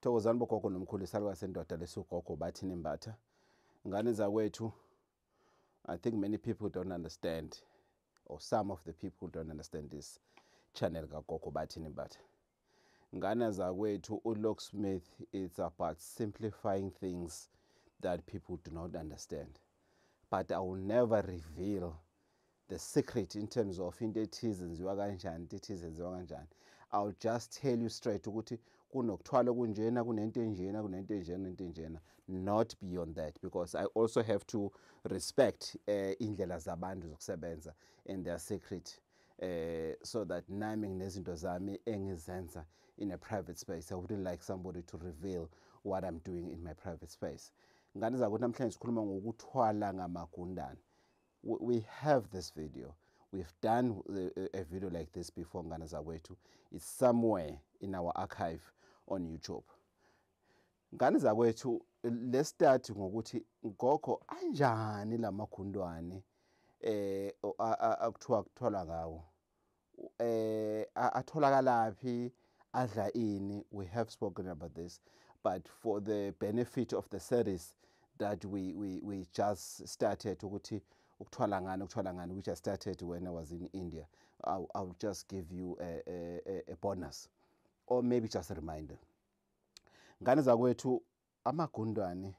Thokozani bogogo nomkhulu, isalukazi sendoda lesugogo Bathini Mbatha. Ngane zakwethu, I think many people don't understand, or some of the people don't understand this channel kagogo Bathini Mbatha. Ngane zakwethu, uLocksmith, it's about simplifying things that people do not understand. But I will never reveal the secret in terms of into ethize enziwa kanjani, into ethize enziwa kanjani. I'll just tell you straight ukuthi kunokuthwala kunjena, kunento enjena, kunento enjena, kunento enjena, not beyond that, because I also have to respect indlela zabantu zokusebenza and their secret, so that nami nginezinto zami engizenza in a private space. I wouldn't like somebody to reveal what I'm doing in my private space. Ngane zakuthi, namhlanje sikhuluma ngokuthwala ngamagundane. We have this video. We've done a video like this before, ngane zakwethu. It's somewhere in our archive on YouTube. Ngane zakwethu, let's start ngokuthi gogo, anjani lamagundwane akuthiwa kuthola ngawo? Atholakalaphi, adla ini? We have spoken about this, but for the benefit of the series that we just started ukuthi ukuthwala ngani, ukuthwala ngani, which I started when I was in India, I'll just give you a bonus or maybe just a reminder. Ngane zakwethu, amagundwane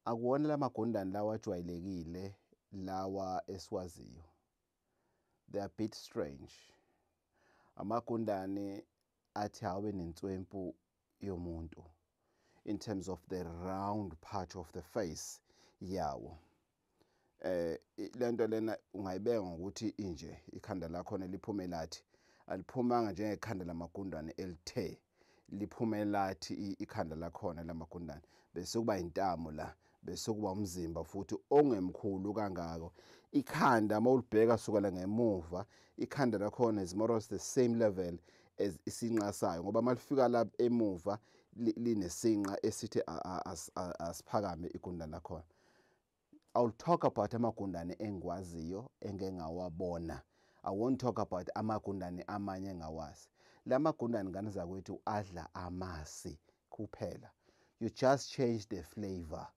akuwona lamagundane lawa ajwayelekile lawa esiwaziyo. They are a bit strange. Amagundane athi awe nenswempu yomuntu in terms of the round part of the face yawo. Lento lena ungayibeka ngokuthi inje ikhanda lakhona liphume lathi, aliphumanga njengekhanda lamagundane elithe, liphume lathi ikhanda lakhona lamagundane, bese kuba intamo la, bese kuba umzimba futhi ongemkhulu kangako. Ikhanda mawulibheka sukela ngemuva, ikhanda lakhona is more or less the same level as isinqa sayo, ngoba malifika la emuva linesinqa esithi asiphakame igundane lakhona. I'll talk about amagundane engikwaziyo engeke ngawabona. I won't talk about amagundane amanye engawazi. Lamagundane, ngane zakwethu, adla amasi kuphela. You just change the flavor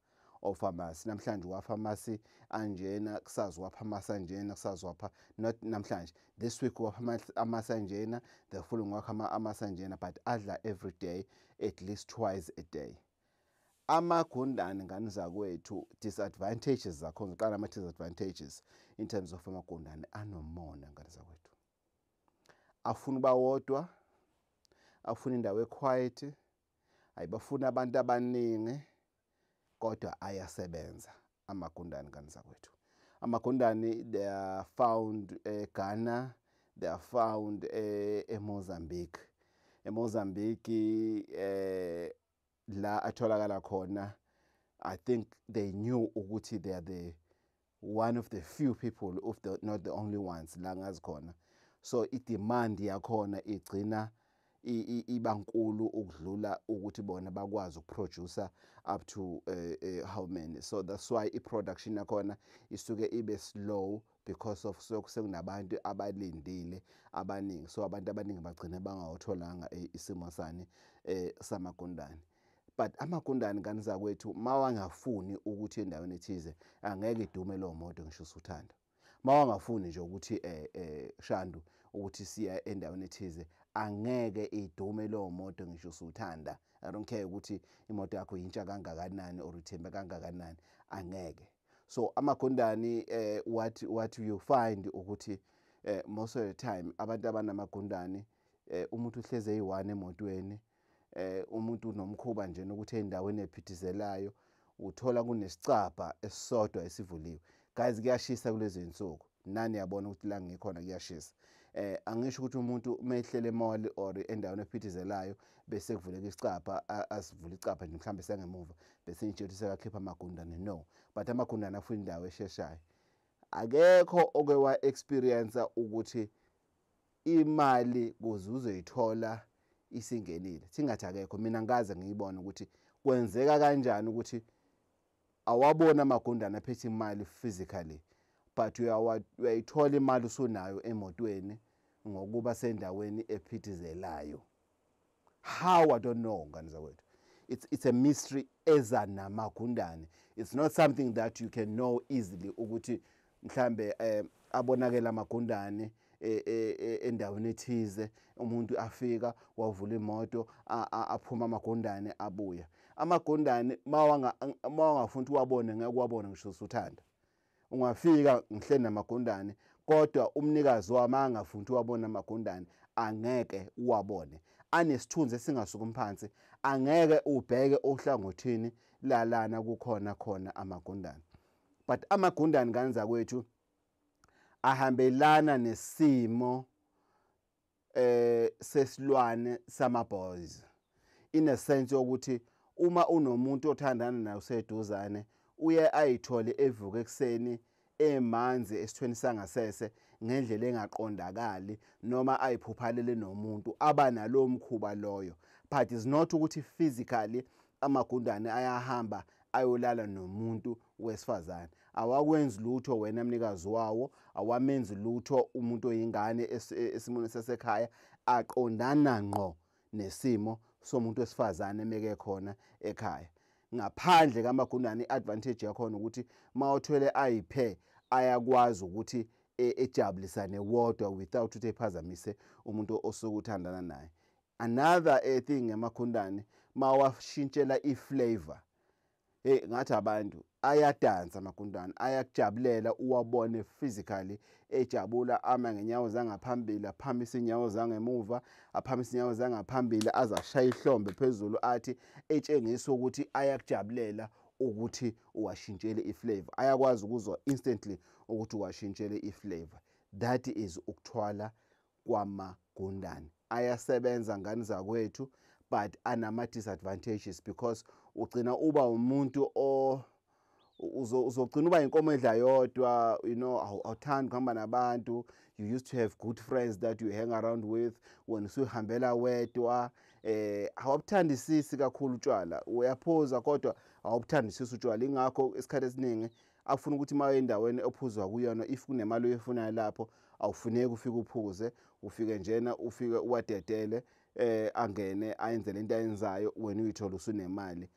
of amasi. Namhlanje wapha amasi anjena, kusasa wapha amasi anjena, kusasa wapha, not namhlanje, this week wapha amasi anjena, the following wapha amasi anjena, but adla every day, at least twice a day. Amagundane, ngane zakwethu, disadvantages zakhona, ngiqala ama disadvantages in terms of amagundane, anomona, ngane zakwethu. Afuna uba wodwa, afuna indawo equiet, ayibafuna abantu abaningi, kodwa ayasebenza amagundane, ngane zakwethu. Amagundane, they are found eGhana, they are found eMozambique. eMozambique la atholakala khona, I think they knew ukuthi they are the one of the few people, if the, not the only ones la ngazi khona. So i-demand yakhona igcina ibankulu ukudlula ukuthi bona bakwazi ukuproduce up to how many. So that's why i-production yakhona isuke ibe slow, because of sekunabantu abalindile abaningi. So abantu abaningi bagcine bangawatholanga isimo sani samagundane. But amagundane, ngane zakwethu, mawangafuni ukuthi endaweni ethize, angeke idume lo moto ngisho usuthanda. Mawangafuni nje ukuthi shandu ukuthi siya endaweni ethize, angeke idume lo moto ngisho usuthanda. I don't care ukuthi imoto yakho intsha kangakanani or uthembe kangakanani, angeke. So amagundane, what you find ukuthi most of the time abantu abanamagundane, umuntu uhleze eyi-one emotweni, umuntu unomkhuba nje nokuthi endaweni ephithizelayo uthola kunesicabha esisodwa esivuliwe. Guys, kuyashisa kulezi insuku, nani yabona ukuthi la ngikhona kuyashisa. Angisho ukuthi umuntu mehlele emall or endaweni ephithizelayo bese kuvuleka isicabha, asivule icabha nje mhlambe sengemuva bese ngitshela ukuthi sekakhipha amagundane. No, but amagundane afuna indawo esheshayo. Akekho oke wa experience ukuthi imali kuze uzoyithola isingenile. Singathi akekho, mina ngaze ngiyibone ukuthi kwenzeka kanjani ukuthi awabona amagundane aphethe imali physically, but uyayithola imali usunayo emotweni ngokuba sendaweni ephithizelayo. How, I don't know, ngane zakwethu. It's a mystery eza namagundane. It's not something that you can know easily ukuthi mhlambe abonakela amagundane endaweni ethize, umuntu afika wavula imoto aphuma amagundane abuya. Amagundane mawangafuna ukuthi uwabone ngeke uwabone ngisho usuthanda. Ungafika ngihleli namagundane kodwa umnikazi wami angafuni ukuthi uwabone amagundane angeke uwabone. Anesithunzi esingasuki phansi, angeke ubheke ohlangothini lalana kukhona khona amagundane. But amagundane ngane zakwethu ahambelana nesimo sesilwane sama-boys, in a sense yokuthi uma unomuntu othandana naye useduzane uye ayithole evuka ekuseni emanzi esithweni sangasese ngendlela engaqondakali, noma ayiphuphalele nomuntu abanalo mkhuba loyo. But it's not ukuthi physically amagundane ayahamba ayolala nomuntu wesifazane. Awakwenzi lutho wena mnikazi wawo, awamenzi lutho umuntu oyingane esimweni sasekhaya, aqondana ngqo nesimo somuntu wesifazane emeke khona ekhaya. Ngaphandle kamagundane, i-advantage yakhona ukuthi mawuthwele ayiphe ayakwazi ukuthi ejabulisane wodwa without ukuthi ephazamise umuntu osuke uthandana naye. Another thing ngamagundane, mawashintshela i-flavor, hey, ngathi abantu ayadansa amagundane, ayakujabulela uwabone physically ejabula, ama ngenyawo zangaphambili, aphamise inyawo zangemuva, aphamise inyawo zangaphambili, azashaya ihlombe phezulu, athi etshengisa ukuthi ayakujabulela ukuthi uwashintshele i-flavor. Ayakwazi ukuzwa instantly ukuthi uwashintshele i-flavor. That is ukuthwala kwamagundane. Ayasebenza ngane zakwethu, but anama disadvantages because ugcina uba umuntu uzogcina uba inkomo edla yodwa, you know, awuthandi ukuhamba nabantu. You used to have good friends that you hang around with, wena usuhambela wedwa. Awubuthandisisi kakhulu utshwala, uyaphuza kodwa awubuthandisisi utshwala. Ingakho isikhathi esiningi afuna ukuthi uma endaweni ophuzwa kuyona, if kunemali oyifunayo lapho, awufuneki ufike uphuze, ufike njena ufike uwadedele angene ayenze lento ayenzayo, wena uyithola usunemali.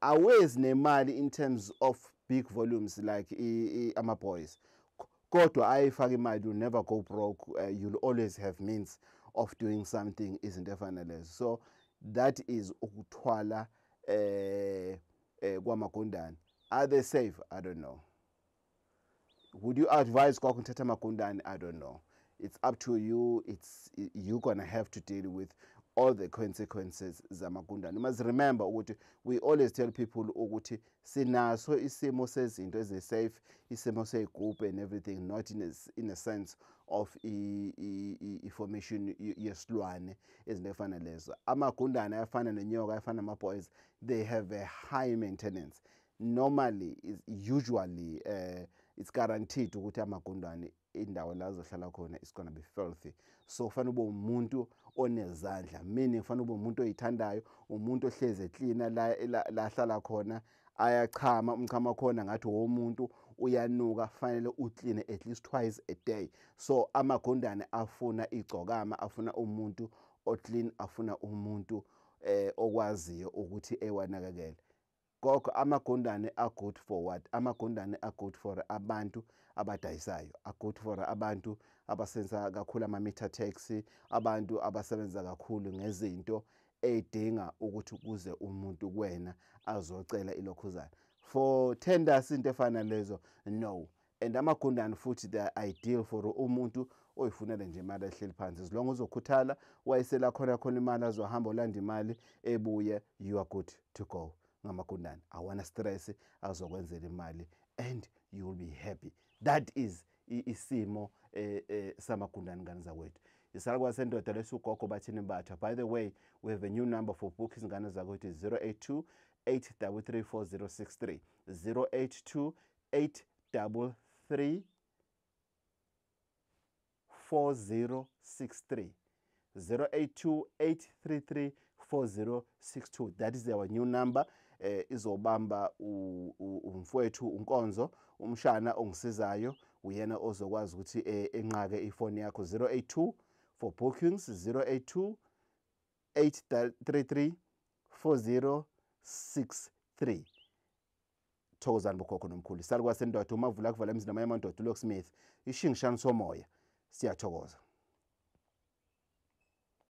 Awezi nemali in terms of big volumes like ama-boys, kodwa ayifaka imali. You'll never go broke, you'll always have means of doing something, izinto efana lezo. So that is ukuthwala kwamagundane. Are they safe? I don't know. Would you advise kwakho ngithatha amagundane? I don't know. It's up to you. It's you're gonna have to deal with all the consequences zamagundane. You must remember ukuthi we always tell people ukuthi sinaso isimo sezinto ezi-safe, isimo sey'gubhu and everything, not in a sense of i-formation yesilwane, izinto ey'fana lezo. Amagundane ayafana nenyoka, ayafana nama-boys, they have a high maintenance. Normally, is usually it's guaranteed ukuthi amagundane indawo la azohlala khona is gonna be filthy. So kufanele ube umuntu onezandla, meaning kufanele ube umuntu oyithandayo, umuntu ohlezi eklina la ahlala khona. Ayachama, umchamo wakhona ngathi womuntu, uyanuka, fanele ukline at least twice a day. So amagundane afuna igcokama, afuna umuntu o-clean, afuna umuntu okwaziyo ukuthi ewanakekele. Gogo, amagundane are good for what? Amagundane are good for abantu abadayisayo, are good for abantu abasenza kakhulu ama-meter taxi, abantu abasebenza kakhulu ngezinto ey'dinga ukuthi kuze umuntu kuwena azocela ilokhuzana. For tenders, into efana lezo, no. And amagundane futhi, they are ideal for umuntu oyifunela nje imali ehleli phansi. As long uzokhuthala wayisela khona khona imali, azohamba olanda imali ebuye, you are good to go ngamagundane. Awana stress, azokwenzela imali and you will be happy. That is isimo samagundane, ngane zakwethu. Isalukwazi sendoda leso, ugogo Bathini Mbatha. By the way, we have a new number for bookings, ngane zakwethu, 082 833 4063, 082 833 4063, 082 833 4062. That is our new number. Izobamba umfowethu uNkonzo, umshana ongisizayo, uyena ozokwazi ukuthi enqake ifoni yakho. 082 for bookings, 082 833 4063. Thokozani bokhokho nomkhulu. Salukwazi sendoda, umavula kuvala emzini namanye amadoda, uLocksmith, ishingishane somoya. Siyathokoza.